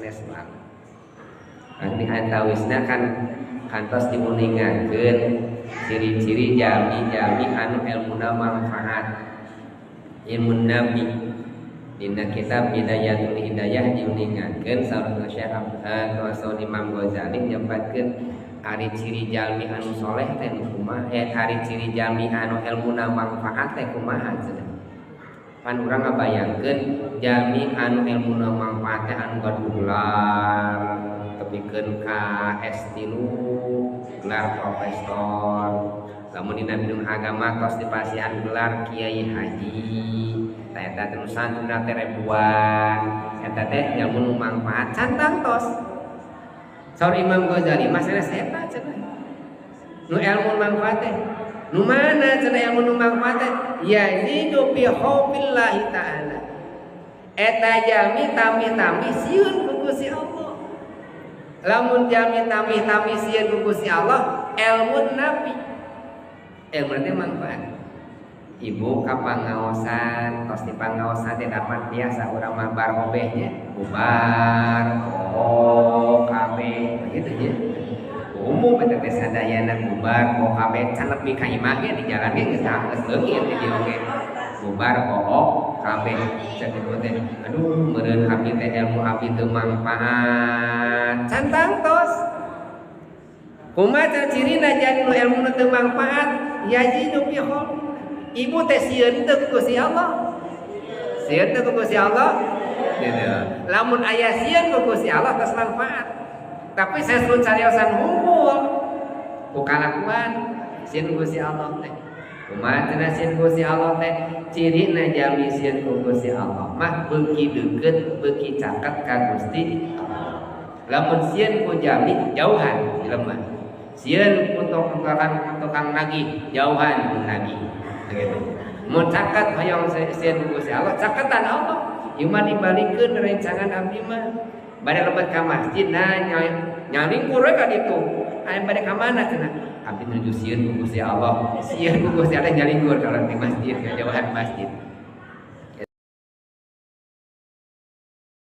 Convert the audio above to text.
sanes mah. Di antawisna kan kantos diuningakeun ciri-ciri jami-jami anu ilmuna manfaat. Ilmu nabi dina kitab Bidayatul Hidayah diuningakeun saur Syekh Abdul Imam Ghazali nyebatkeun ari ciri jalmi anu soleh teh nu kumaha, ari ciri jalmi anu ilmuna manfaat teh kumaha cenah. Pan urang ngabayangkeun jalmi anu ilmuna manfaat teh anu gaduh gelar tepikeun ka S3 gelar profesor, lamun dina bidang agama tos dipasihan gelar kiai haji, tah eta teh nu santrina teh ribuan, eta teh ilmu nu manfaat can tangtos. Saur Imam Ghazali mah sanes eta cenah. Nu ilmu manfaat teh nu mana cenah ilmu nu manfaat teh yazidu fi khaufillahi ta'ala. Eta jalmi tami-tami sieun ku Gusti Allah. Lamun jalmi tami-tami sieun ku Gusti Allah, ilmu nabi. Ilmu teh manfaat. Ibu ka pangaosan, tos di pangaosan teh dapat biasa urang mah bar obeh nya, bubar OKB gitu nya. Umum eta teh sadayana bubar OKB can nepi ka imah ge di jalan ge geus geus leungit di dieu oge. Bubar OKB cek ibu teh, aduh meureun abdi teh ilmu abdi teu manfaat. Can tangtos. Kumaha cenah cirina jadi nu ilmu nu teu manfaat? Yazidu fi khawfi. Ibu teh sieun teu ku Gusti Allah. Sieun teu ku Gusti Allah? Gitu. Lamun aya sieun ku Gusti Allah tos manfaat. Tapi saestun cariosan hungkul ku kalakuan sieun ku Gusti Allah teh. Kumaha cenah sieun ku Gusti Allah teh? Cirina jalmi sieun ku Gusti Allah mah beuki deukeut, beuki caket ka Gusti Allah. Lamun sieun ku jalmi jauhan jelema. Sieun ku tukang nagih, jauhan ku nagih. Gitu. Mun caket hoyong sieun ku Gusti Allah, caketan Allah. Ieu mah dibalikeun rencangan abdi mah. Bade lebet ka masjid nah nyalingkur we ka ditu. Aya bade ka mana cenah? Abdi nuju sieun ku Gusti Allah. Sieun ku Gusti Allah nyalingkur ka di masjid, ka jauhan masjid.